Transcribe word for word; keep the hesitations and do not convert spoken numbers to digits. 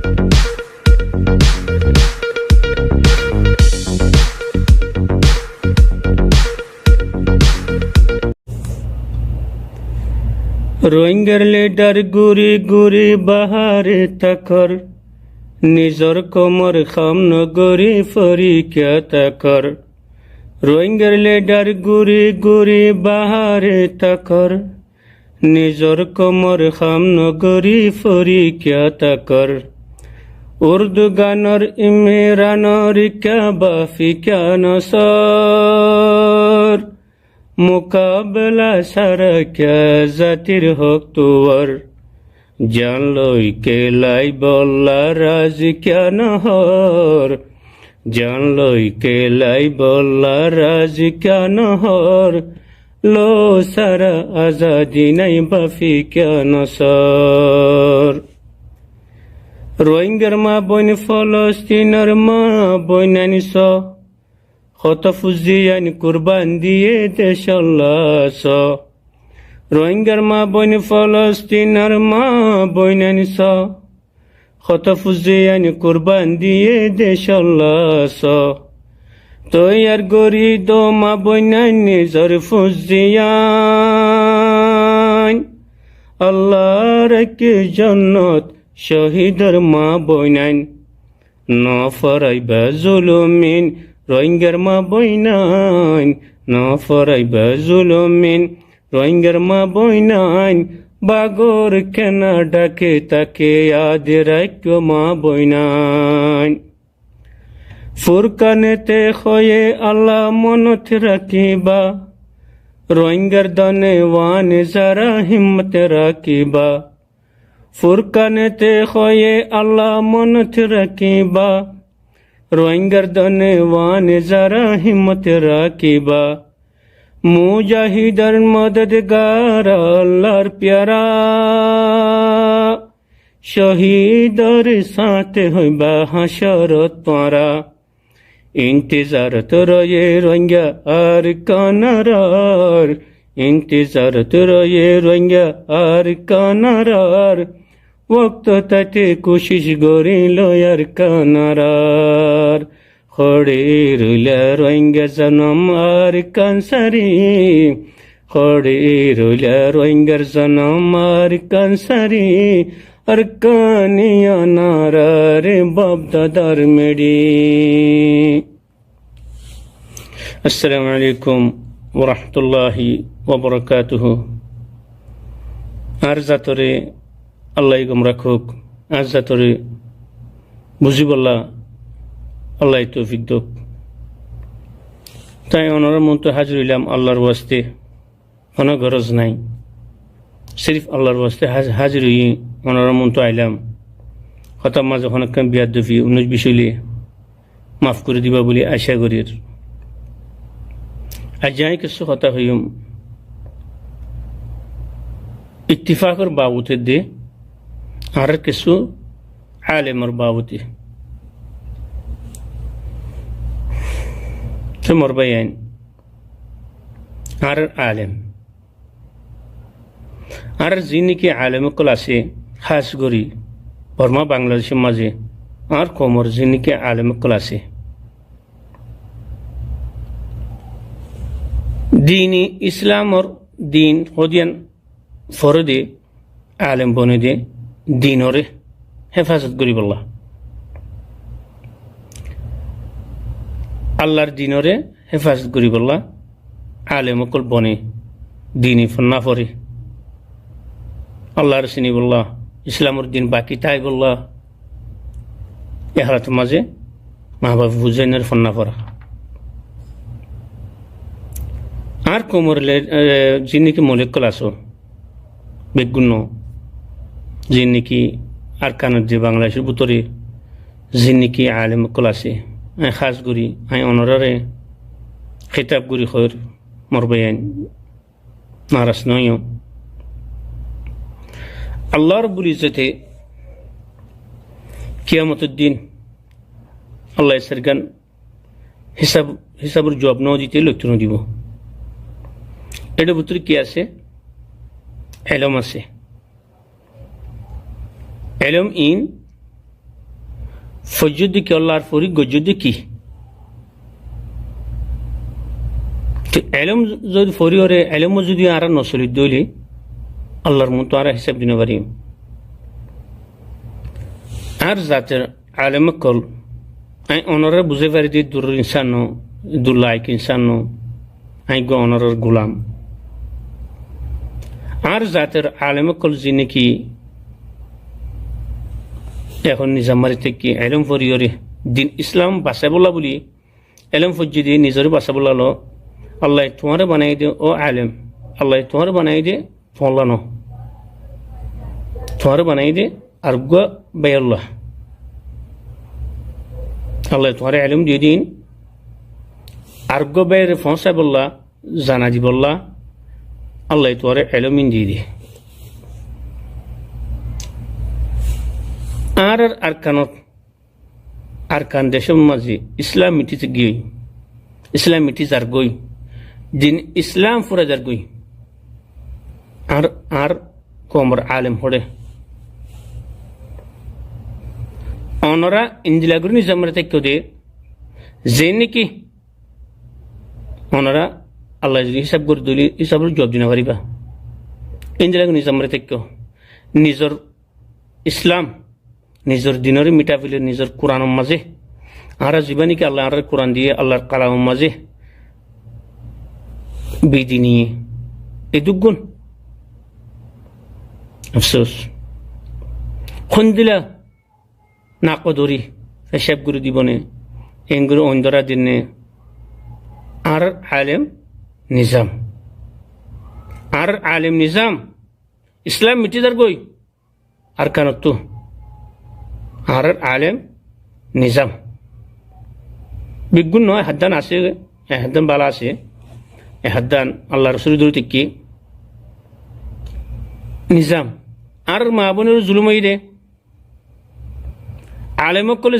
Rohingyar lidar guri guri bahare takor, nizor koumor ham no gori fori kiyá takor. Rohingyar lidar guri guri bahare takor, nizor koumor ham no gori fori kiyá takor. Urdu ganor Imranor kiyá bafi kiyá no sor, mukabela sara kiyá zatir hók tuwar. Jan loi kelaibolla razi kiyá no hór, jan loi kelaibolla razi kiyá no hór, lou sara azadi nai bafi kiyá no sor. Rohingyar ma boin, Folostinor ma boinain só, hoto fuziyain kurban diye decolla só. Rohingyar ma boin, Folostinor ma boinain só, hoto fuziyain kurban diye decolla só. Toiyar gori do ma boinain nizor fuziyain, Allah rakhe jonnot cohidor ma boinain. No foraiba zulumin Rohingyar ma boinain, no foraiba zulumin Rohingyar ma boinain, bagor kena dake take yad raikko ma boinain. Furkanete hoye Allah monot rakiba, Rohingyar done wane zara himmot rakiba. Furkanete hoye Allah monot rakiba, Rohingyar done wane zara himmot rakiba. Mujahidor mododgar Allahr piyara, cohidor sáte hoiba hácorot tuáñra. Intizarot roiye Rohingya Arkan arar, intizarot roiye Rohingya Arkan arar, wokto táite kucic gorí loi Arkan arar. Hori roila Rohingya zonom Arkan sari, hori roila Rohingyar zonom Arkan sari, Arkaniyan arar bab dadar medi. Assalamu alaikum wa rahmatullahi wa barakatuhu. Añár zatore Allah ye gom rakók, añár zatore buzíbolla Allah ye toufik douk. Tái onorar muntu házir óilam Allahr waste. Hono goroz nái. Sirif Allahr waste haz-, házir óiyi onorar muntu ailam. Hotár mazé honó ekkán biyadofi, unnic bic óile maf gorí diba buli acá gorír. Aijja añí kessú hotá hoiyum ittifakor babute de, ar kessú alemor babute. Te mor báiyain, ar alem. Ar ziín niki alem ókkol asé, hás gorí Borma, Bangladecór mazé añár koumor ziín niki alem ókkol asé, dini Islamor din hodiyan foré de, alem bone de, dinore hefazot goríbolla, Allahr dinore hefazot goríbolla alem ókkol bone, dini fonná foré, Allahr sinibolla, Islamor din baki táibolla, e halotor mazé mabafe fuzainor fonná fora. Añár koumor le-, e, ziín niki moulovi ókkol asó, beggún no, ziín niki Arkanor de Bangladecór bútore ziín niki alem ókkol asé, añí hás gorí, añí onoráre khitab gorí hoóir, mor báiyain, naraz no óiyo. Allah Rabbul Izzote kiyamotor din Allah ye sergan hisab, hisabor juab no dite loitte no dibo. Eçe bútore ki asé? Elom asé. Elom in Foijjó de ki, Allar fori goijjó de ki? Te elóm zodi fori óre, elóm zodi añára no solidde óile, Allar muúntu añára hísab di no farim. Añár zater alem ókkol, añí onorare buzái fari de dur insán no, dur laik insán no, añí eggúa onorar gulam. Añár zater alem ókkol zine ki ehón nizam mari táikke, elóm fori óre, din Islam basaibólla buli, elóm foijjé de nizoré basaibólla lo, Allaye tuáñre banaiyé de ó alem, Allaye tuáñre banaiyé de tuáñlla no. Tuáñre banaiyé de areggúa báiyolla. Allaye tuáñre elóm diyé de, areggúa báiyore foóñsaibolla, zana dibolla, Allaye tuáñre elóm in diyé de. Añárar Arkanot Arkan decór mazé Islam miti giyói, Islam miti zargói, din Islam fúrai zargói. Añár, añár koumor alem hoçé. Onora endilla gorí nizam mari táikko de, zeén niki onora Allaye zodi hísab gorí dóile hísabor juwab di no faribá. Endilla gorí nizam mari táikko. Nizor Islam, nizor dinoré mithá fele, nizor Kuranor mazé. Añára zibá niki Allaye añáráre Kuran diyé, Allar kalamor mazé bidiniye. Edúggún. Afsús. Hondilla nako dóri, fecáb gorí dibó né, engorí oindóra din né. Añárar alem nizam. Añárar alem nizam. Islam miti zargói. Arkanottú. Añárar alem nizam. Beggún no, e haddán asé, e haddán bála asé, e haddán Allar Rosulor dóri táikke nizam. Añárar maa boinor zulum óiye de. Alem ókkole